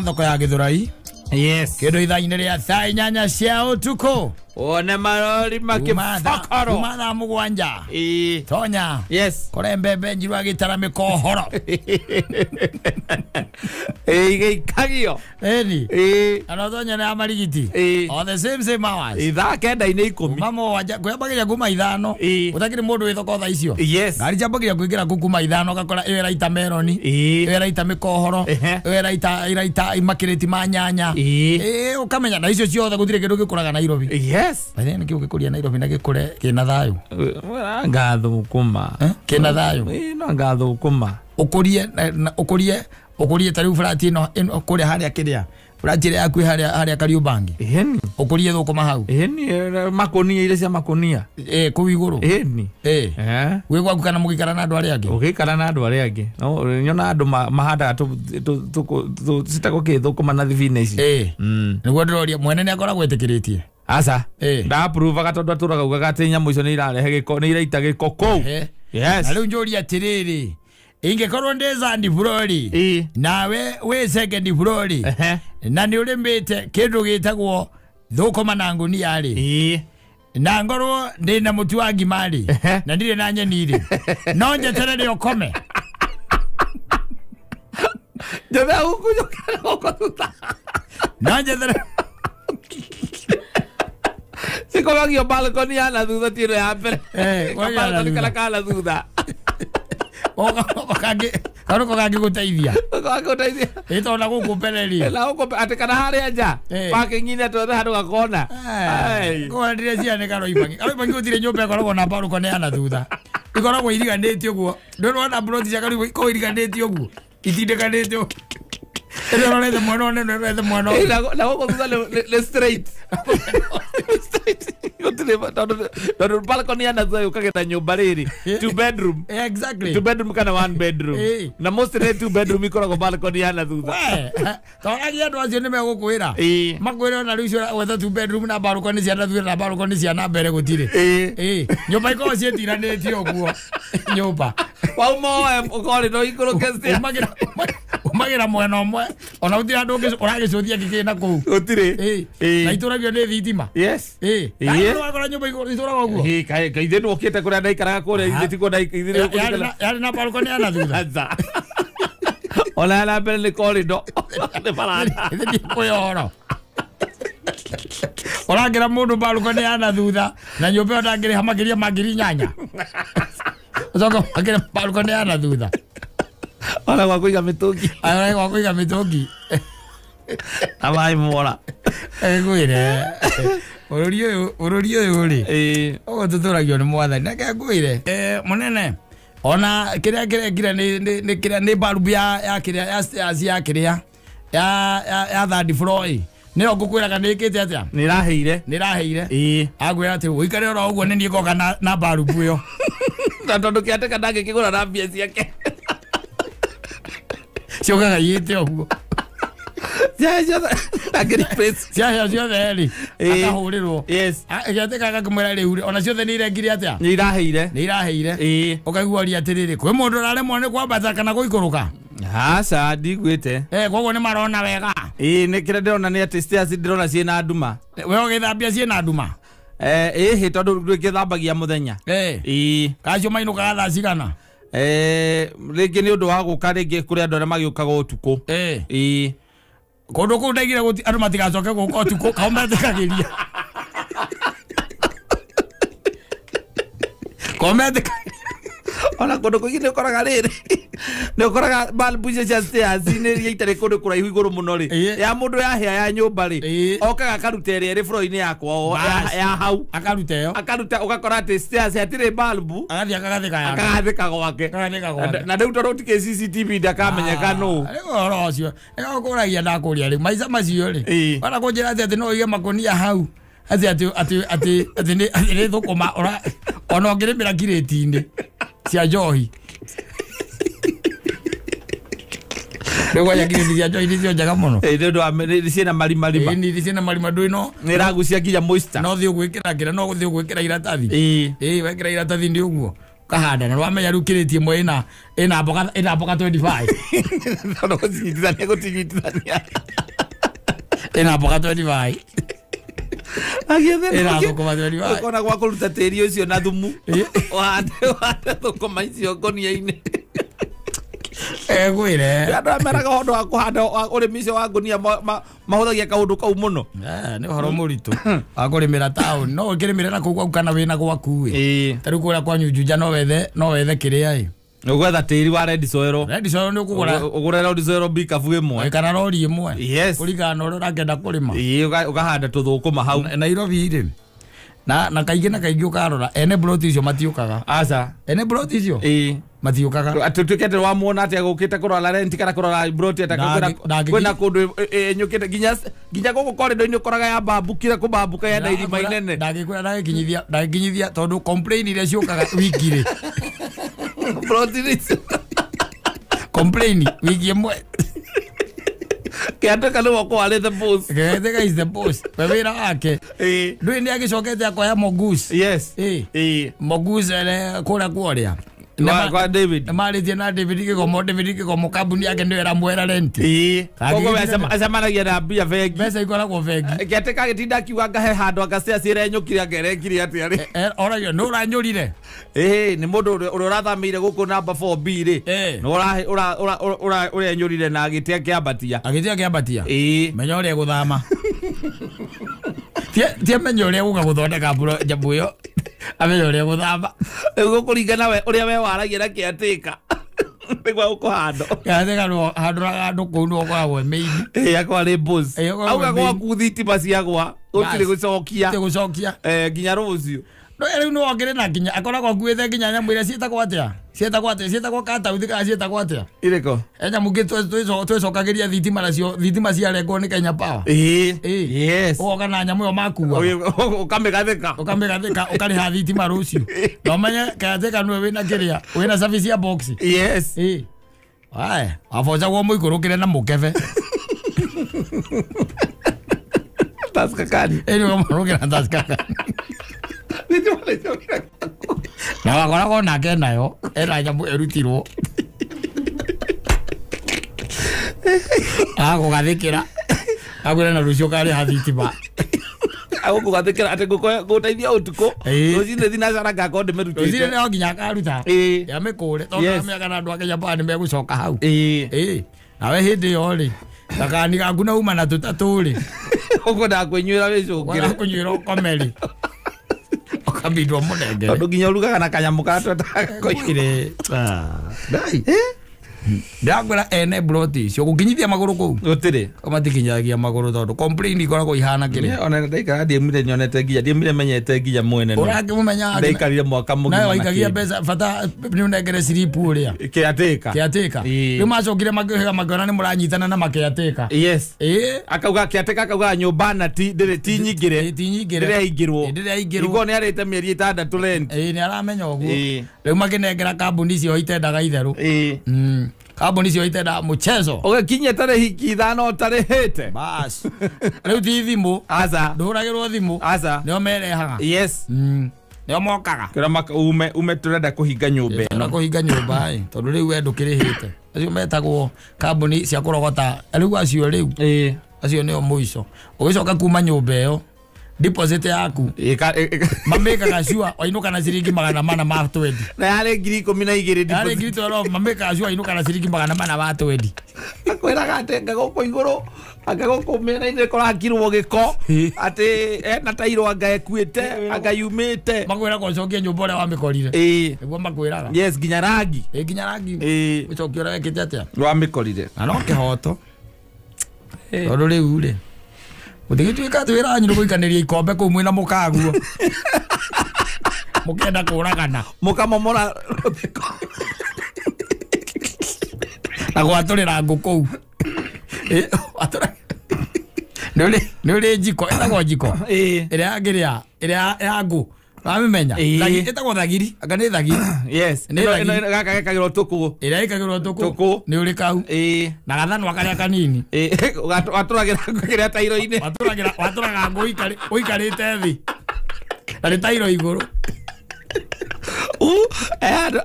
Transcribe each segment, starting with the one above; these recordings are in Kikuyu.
Thoko ya Githurai. Yes. Kindu ithaa-inĩ rĩa thaa 8 cia ũtukũ. One marori makĩbokoro. Kuma thaa 7. Ĩĩ. Tonya. Yes. Kore mbembe njiru agĩtara mĩkohoro. Ĩĩ igĩikagio. Ĩni. Ĩĩ. Ana tonya nĩ marigiti. Ĩĩ. All the same hours. Ithaa 9:10. Kuma 7 kwĩambagĩria kuma 5. Ĩĩ. Gũtakĩrĩ mũndũ wĩ thoko thaa icio. Yes. Ngari ciambagĩria kũingĩra kũu kuma 5 ũgakora ĩyo ĩraita meroni. Ĩĩ. Ĩyo ĩraita mĩkohoro. Ehe. Ĩyo ĩraita makĩrĩti ma nyanya. Ĩĩ. Ĩĩ ũkamenya na icio ciothe gũtirĩ kĩndũ gĩkũraga Nairobi. Yes. By the way, nĩkĩ ũgĩkũria Nairobi na gĩkũre kĩna thayũ? Ngathũkũma. Kĩna thayũ. Ĩĩ no ngathũkũma. Ũkũrie ũkũrie ũkũrie ta rĩu flat ĩno kũrĩa harĩa kĩrĩa flat ĩrĩa yaku harĩa Kariũmbangi. Ĩni. Ũkũrie thũkũma hau. Ĩni makonia iria cia makonia. Ĩĩ kũu igũrũ. Ĩni. Ĩĩ. Eh. Wĩ gwaku kana mũgĩikara na andũ arĩa angĩ? Ũgĩikara na andũ arĩa angĩ. No nyona andũ mahandaga citagwo kĩ thũkũma na thibinĩci. Ĩĩ. Nĩguo ndĩroria mwene nĩ akoragwo etĩkĩrĩtie. Aca. Ĩĩ. Ndaapprovaga tondũ atũraga ugaga atĩ nyamũ icio nĩ irarehe gĩko nĩ iraita gĩko kũu. Yes. Na rĩu njũrie atĩrĩrĩ, ingĩkorwo ndĩ third floor Ĩĩ. nawe wĩ second floor Ehe. na nĩ ũrĩmĩte kĩndũ gĩtagwo thũkũma na ngũnia rĩ, Ĩĩ. na ngorwo ndĩ na mũtu wa ngima rĩ, Ehe. na ndirĩ na nyeni rĩ, no njeterere ũkome. Njothe gũkũ njũkĩre gũkũ thutha. No njeterere Cikomagio balcony ya na thutha ti ĩno ya mbere. Eh, Ka balcony kana ka na thutha. Karuko kangĩgũteithia. Gagũteithia. Ĩ tondũ na gũkũ mbere rĩ. Na gũkũ atĩ kana harĩa nja. Parking-inĩ atĩ othe handũ gakona. Kũrĩa ndĩreciria nĩ Karoibangi. Karoibangi gũtirĩ nyũmba ĩkoragwo na balcony ya na thutha. Ikoragwo iriganĩtie ũguo. Ndũrĩ wona plot cia Karoibangi ikoragwo iriganĩtie ũguo. Itindĩkanĩte ũguo. Ĩno ĩrorete mwena ũyũ, ĩno ĩrorete mwena ũyũ. Na gũkũ thutha nĩ straight. Straight. Gũtirĩ tondũ balcony ya na thutha yũkaga na nyũmba rĩrĩ. 2 bedroom. Exactly. 2 bedroom kana 1 bedroom. Na mostly 2 bedroom ikoragwo balcony ya na thutha. Toragia andũ acio nĩ megũkwĩra. Makwĩre ona rĩu icio gwetha 2 bedroom na balcony cia na thutha na balcony cia na mbere gũtirĩ. Nyũmba ikoragwo ciĩtiranĩtie ũguo. Nyũmba. Wauma oe ũkorĩ no ikũrũke stairs. Umagĩra mwena ũmwe ona gũtirĩ andũ ũragĩcũthia kĩkĩ na kũu. Gũtirĩ. Na itũragio nĩ thitima. Yes. Ĩĩ. Wakora nyũmba itũraga ũguo. Ĩĩ kaĩ ithuĩ nĩwokĩte kũrĩa ndaikaraga kũrĩa ithuĩ tikuo Yarĩ na balcony ya na thutha. Aca. Ona ya na mbere nĩ corridor. Nĩ baranda. Ithuĩ ndikwĩra ũhoro. Ũrangĩra mũndũ balcony ya na thutha na nyũmba ĩyo ndangĩrĩha makĩria ma 8,000. Ũcoke makĩria balcony ya na thutha. Ona gwa kũiga mĩtũngi. Ona gwa kũiga mĩtũngi. Na maĩ mora. Ngwĩre. Bũrũri ũyũ rĩ. Ũguo tũtũragio nĩ mwathani. Reke ngwĩre. Mũnene. Ona kĩrĩa kĩrekire nĩ kĩrĩa nĩ barubu ya kĩrĩa ya stairs ya kĩrĩa ya third floor ĩ. Nĩyo ngũkwĩraga nĩ ĩkĩte atĩa? Nĩ ĩraheire. Nĩ ĩraheire. Ĩĩ. Agwĩra atĩ ũikare oro ũguo nĩ niĩ ngoka na barubu ĩyo. Na tondũ kĩatĩka ndangĩkĩgũra na mbia ciake. Ciũkaga iyĩte ũguo. Ciahĩa ciothe rĩ, akahũrĩrwo. Yes. Gĩatĩka agakĩmwĩra rĩu ona ciothe nĩ irengire atĩa? Nĩ iraheire. Nĩ iraheire. Ĩĩ. Ũkaigua ũria atĩrĩrĩ, kwĩ mũndũ ũraremwo nĩ kwambata kana gũikũrũka? Aca, ndiguĩte. Koguo nĩ marona wega. Ĩĩ, nĩ kĩrĩa ndĩrona nĩ atĩ stairs ndĩrona ciĩna nduma. We ũgĩthambia ciĩna nduma? Ĩhĩ tondũ ndwĩgĩthambagia mũthenya. Ĩĩ. Kacio mainũkaga thaa cigana? Rĩngĩ nĩ ũndũ wa gũka rĩngĩ kũrĩ andũ arĩa magĩũkaga ũtukũ. Ĩĩ. Kũndũ kũu ndaigire andũ matigacoke gũka ũtukũ kao metĩkagĩria. Kao metĩkagĩria. Ona kũndũ kũingĩ nĩ ũkoraga rĩrĩ. Nĩ ũkoraga bulb icio cia stairs nĩ iria itarĩ kũndũ kũraihu igũrũ mũno rĩ. Ya mũndũ yahĩa ya nyũmba rĩ. Okaga akaruta ĩrĩa ĩrĩ floor-inĩ ya kwao ya hau. Akaruta ĩyo. Akaruta ũgakora atĩ stairs hatirĩ bulb. Agathiĩ akagathĩka yake. Akagathĩka gwake. Akagathĩka gwake. Na rĩu tondũ gũtikĩ CCTV ndakamenyeka nũ. Rĩu ũhoro ũcio. Nĩkĩo ngũragia ndakũria rĩu maica macio rĩ. Ona kũnjĩra atĩ no ũige makũnia hau. Atĩ atĩ atĩ atĩ nĩ thũkũma ona ũngĩrĩmĩra kirĩti-inĩ cia njohi. Rĩu kwanja kirĩti cia njohi nĩcio njega mũno. Ĩĩ nĩ ũndũ wa ciĩna marimarima. Ĩĩ nĩ ciĩna marima ndũĩ no. Nĩ ĩragucia nginya moisture. No thiĩ ũgwĩkĩra kĩrĩa no gũthiĩ ũgwĩkĩra iratathi. Ĩĩ. Ĩĩ wekĩra iratathi nĩ ũguo. Ũkahanda na wamenya rĩu kĩrĩti ĩmwe ĩna mboga ĩna mboga 25. Tondũ gũcinyitithania gũtinyitithania. Ĩna mboga 25. Ĩna thũkũma 25. Ũkona gwa kũruta tĩri ũcio na thumu. Ũhande thũkũma icio ngũnia-inĩ. Ngwĩre. Andũ arĩa meraga ũndũ wa kũhanda ũrĩmi ũcio wa ngũnia mahũthagia kaũndũ kau mũno. Nĩ ũhoro mũritũ wa kũrĩmĩra taũni. No ũkĩrĩmĩre na kũu gwaku kana wĩna gwaku ĩ. Ta rĩu kũrĩa kwanyu Juja no wethe kĩrĩa ĩ. Ũgwetha tĩri wa red soil. Red soil nĩ ũkũgũra. Ũgũre red soil bikabu ĩmwe. Kana rori ĩmwe. Yes. Kũringana na ũrĩa ũrakĩenda kũrĩma. Ĩĩ, ũkahanda tũthũkũma hau. Nairobi rĩ. Na kaingĩ ũkarora ene plot icio matiũkaga. Aca. Ene plot icio? Ĩĩ. Matiũkaga. Tutuĩke atĩ wamuona atĩ agũkĩte kũrora rent kana kũrora plot ata kwĩna kũndũ ĩnyũkĩte nginya gũkũ corridor-inĩ ũkoraga yambambũkire kũbambũka yenda irima inene. Ndangĩkwĩra ndangĩkinyithia tondũ complain iria ciũkaga wiki rĩ. Plot icio. Complain wiki ĩmwe. Caretaker nĩwe ũkoragwo arĩ the boss. Caretaker is the boss. We wĩra wake. Ĩĩ. Ndũĩ nĩ agĩcokete akoya Mogus. Yes. Ĩĩ. Ĩĩ. Mogus kũrĩa kuoria. Kwa David. Marĩtie na David Kĩgomo, David Kĩgomo kambuni yake nĩyo ĩramwĩra rent. Ĩĩ. Koguo acemanagia na mbia bengi. Mbeca ikoragwo bengi. Caretaker agĩtinda akiuga ngahe handũ anga cirenyũkire angerekire atĩa rĩ. Oragio nũ ũranyũrire? Ĩĩ, nĩ mũndũ ũrĩa ũrathamĩire gũkũ namba 4B rĩ. Nĩ ũrenyũrire na agĩte akĩambatia. Agĩte akĩambatia? Ĩĩ. Menya ũrĩa gũthama. Ti menya ũrĩa gũka gũthondeka njambu ĩyo. Amenya ũrĩa gũthama. Rĩu gũkũringana we ũrĩa we waragia na caretaker. Nĩguo ũkũhandwo. Caretaker handũ kũu nĩwe ũkoragwo e main. Ĩĩ, akoragwo arĩ boss. Auga gwaku thitima ciagwa gũtirĩ gũcokia. Gũtirĩ gũcokia. Nginya rũciũ. No rĩu nĩ wokĩre na nginya akoragwo akuĩte nginya nyamũ iria ciĩtagwo atĩa? Ciĩtagwo atĩa? Ciĩtagwo katauthi kana ciĩtagwo atĩa? Irĩkũ? He nyamũ ingĩ twĩcokagĩria thitima nacio, thitima ciarengwo nĩ Kenya Power. Ĩĩ. Yes. Ũgoka na nyamũ ĩyo makua. Ũkamĩgathĩka. Ũkamĩgathĩka ũkarĩha thitima rũciũ. Na ũmenye caretaker nĩwe wĩna kĩrĩa, wĩna service ya box. Yes. Ĩĩ. Aya, wabocagwo mũikũrũkĩre na mũkebe. Taskakani. Ĩĩ, ũkamũrũkĩra taskakani. Na wakoragwo nake nayo ena nyamũ ĩrutirwo agũgathĩkĩra akwĩra na rũciũ ũkarĩha thitima. Agũkũgathĩkĩra atĩ ngũteithia ũtukũ rũcinĩ thinacara ngakorwo ndĩmĩrutĩte. Rũcinĩ no nginya akaruta amĩkũre tondũ amenya kana andũ a Kenya Power nĩmegũcoka hau. Ĩĩ. Nawe hĩndĩ ĩyo rĩ gakani gaku na uma na tũtatũ rĩ ũkwendaga kwĩnyuĩra wĩcũngĩre. Ũkwendaga kũnyuĩra ũkome rĩ. Ũkambindwo mũnengere. Tondũ nginya ũrugaga na kanyamũ karĩa twetaga koire. Ndai. Ndakwĩra ene plot icio gũkinyithia magũrũ kũu. Gũtirĩ. Matikinyagia magũrũ tondũ complain ikoragwo ihana kĩrĩa. Ona ndaikara ndiemire nyonete nginya ndiemire menyete nginya mwene. Ũrakĩmũmenya ndaikarire mwaka mũgima. Nawe waikagia mbeca bata nĩ ũnengere slip ũrĩa. Caretaker. Caretaker. Rĩu macokire makĩhĩga makĩona nĩ mũranyitana na macaretaker. Yes. Ĩĩ. Akauga caretaker akauga nyũmba na ti ndĩrĩ ti nyingĩre. Ti nyingĩre. Ndĩrĩ yaingĩrwo. Ndĩrĩ yaingĩrwo. Nĩguo nĩ arĩte mĩeri 6 rent. Ĩĩ, nĩ aramenya ũguo. Rĩu makĩnengera kambuni icio itendaga itherũ. Ĩĩ. Kambuni icio itenda mchezo. Ũgĩkinyia tarĩki 5 ũtarĩhĩte. Bas. Rĩu ti thimũ. Aca. Ndũhũragĩrwo thimũ. Aca. Nĩo merehaga. Yes. Nĩo mokaga. Kĩra ume tũrenda kũhinga nyũmba ĩno. Tũrenda kũhinga nyũmba ĩ tondũ rĩu we ndũkĩrĩhĩte. Acio metagwo kambuni cia kũrogota. Rĩu acio rĩu. Ĩĩ. Acio nĩo mũico. Ũgĩcoka kuma nyũmba ĩyo deposit yaku mamĩkaga sure wainũka na ciringi 420. Na yarĩ 12,000 deposit. Yarĩ 12,000 mamĩkaga sure wainũka na ciringi 420. Akwĩraga atĩ anga gũkũ igũrũ anga gũkũ mĩena-inĩ kũrakirwo gĩko atĩ ena tairũ anga ekuĩte anga yumĩte. Makwĩraga ũcokie nyũmba ũrĩa wamĩkorire. Ĩĩ. Nĩguo makwĩraga. Yes, nginya rangi. Ĩĩ, nginya rangi. Ĩĩ. Ũcokie ũrĩa wekĩte atĩa? Wamĩkorire. Na no kĩhoto. Tondũ rĩu rĩ mũtigĩtuĩka atĩ wĩra wanyu nĩ gũikanĩria ikombe kũu mwĩna mũkaguo. Mũkĩenda kũragana. Mũkamomora rũthiko. Na gwatũrĩra ngũ kũu. Nĩ ũrĩ njiko, ĩtagwo njiko. Ĩĩ. Ĩrĩa yangĩrĩa, ĩrĩa ya ngũ. Wamĩmenya? Ĩtagwo thagiri, anga nĩ thagiri. Yes. Ĩno gaka gekagĩrwo tũkũ. Ĩrĩa ĩkagĩrwo tũkũ. Nĩ ũrĩ kau. Ĩĩ. Na gathanwa karĩa kanini. Ĩĩ. Watũragĩra kĩrĩa tairo-inĩ. Watũraga ngũ ũikarĩte thĩ. Na nĩ tairo igũrũ.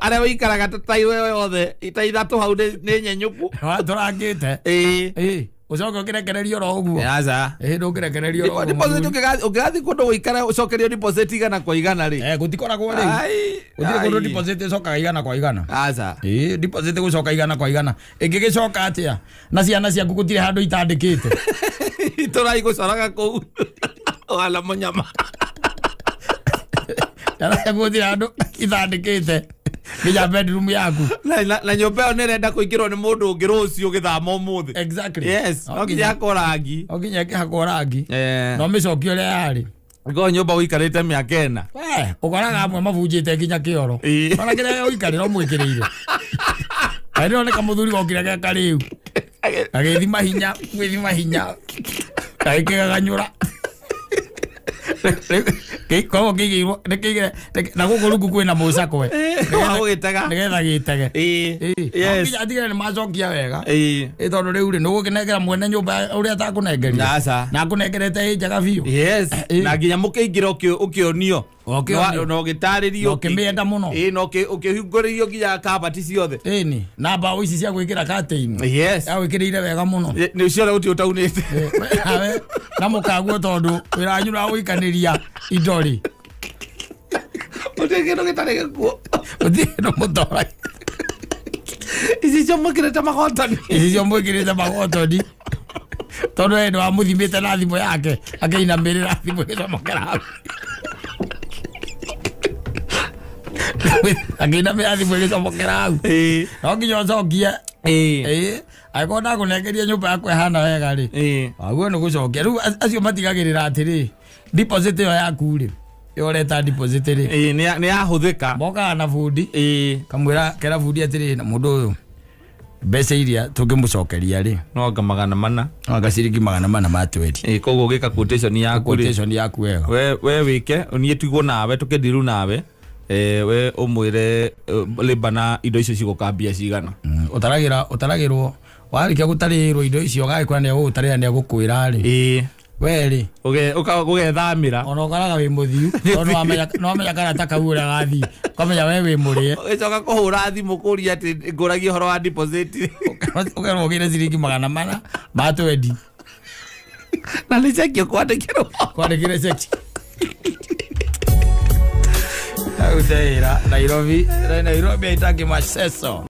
Arĩa wĩikaraga ta iwe yothe ita ithatũ hau nĩ nyenyũku. Tũrangĩte. Ĩĩ. Ũcoke ũkĩrekererio oro ũguo. Aca. Ĩĩ ndũngĩrekererio oro ũguo. Deposit ũkĩgathiĩ kũndũ gũikara ũcokerio deposit 100% rĩ. Gũtikoragwo rĩu. Gũtirĩ kũndũ deposit ĩcokaga 100%. Aca. Ĩĩ deposit gũcoka 100%. Ĩngĩgĩcoka atĩa? Na ciana ciaku gũtirĩ handũ itandĩkĩte. Itũra igũcoraga kũu. Wala mũnyama. Ciana ciaku gũtirĩ handũ itandĩkĩte. Nginya bedroom yaku. Na nyũmba ĩyo nĩrenda kũingĩrwo nĩ mũndũ ũngĩ rũciũ gĩthama ũmũthĩ. Exactly. Yes, no nginya hakwo rangi. No nginya ĩkĩhakwo rangi. No mĩcokie ũrĩa yarĩ. Ngorwo nyũmba ũikarĩte mĩaka 4. We, ũkoraga amwe mabunjĩte nginya kĩoro. Ona kĩrĩa ũikarĩra ũmwĩkĩrĩire. Kaĩ nĩ kamũthuri gokire ge karĩu. Agĩthima hinya, gwĩthima hinya. Gagĩkĩgaganyũra. Koguo kĩigĩirwo nĩkĩigĩre na gũkũ rungu kwĩna mũcakwe. Wa gũgĩtega. Nĩgetha gĩtege. Yes. Nginya atigĩrĩre nĩ macokia wega. Ĩĩ. Tondũ rĩu rĩ nĩũgũkĩnengera mwene nyũmba ũrĩa atakũnengeria. Aca. Na akũnengerete ĩ njega biũ. Yes. Na nginya mũkĩingĩra ũkĩonio. Ũkĩonio. Na ũgĩtarĩrio. Na ũkĩmĩenda mũno. Ĩĩ na ũkĩhingũrĩrio nginya kabati ciothe. Ĩni. Na mbaũ ici cia gwĩkĩra curtain. Yes. Agwĩkĩrĩire wega mũno. Nĩ ciothe gũtirĩ ũtaunĩte. Nawe na mũkaguo tondũ wĩra wanyu wa gũikanĩria indo rĩ. Gũtirĩ kĩndũ gĩtarĩ gĩkuo. Gũtirĩ kĩndũ mũtora. Ici cio mwĩkĩrĩte magotoni. Ici cio mwĩkĩrĩte magotoni. Tondũ we nĩ wamũthimĩte na thimũ yake akĩinamĩrĩra thimũ ĩgĩcomokera hau. Akĩinamĩrĩra thimũ ĩgĩcomokera hau. No nginya ũcokie. Ĩĩ. Angĩkorwo ndakũnengeria nyũmba yaku ĩhana wega rĩ. Waguo nĩ gũcokia. Rĩu acio matigagĩrĩra atĩrĩ deposit ĩyo yaku rĩ ĩyo ũreta deposit rĩ. Ĩĩ nĩ yahũthĩka. Mokaga na bundi. Ĩĩ. Kamwĩra kera bundi atĩrĩ na mũndũ ũyũ mbeca iria tũngĩmũcokeria rĩ no anga 400. No anga ciringi 400 ma twendi. Ĩĩ koguo ũgĩka quotation yaku rĩ. Quotation yaku wega. We wĩke niĩ tuigwo nawe tũkĩndiru nawe. We ũmwĩre labor na indo icio cigũka mbia cigana. Ũtaragĩrwo warĩkia gũtarĩrwo indo icio ũgagĩkora nĩ egũgũtarĩra nĩ egũkwĩra rĩ. Ĩĩ. We rĩ. Ũgethamĩra. Ona ũkoraga wĩ mũthiu tondũ nĩwamenya karata kau ũrĩa gathiĩ. Ũkamenya we wĩ mũrĩe. Ũgĩcoka kũhũra thimũ kũria atĩ ngũragia ũhoro wa deposit. Ũkerwo ũgĩre ciringi 400 ma twendi. Na nĩ ceki ũkwandĩkĩrwo. Kwandĩkĩre ceki. Arute wĩra Nairobi, Nairobi haitaki maceso.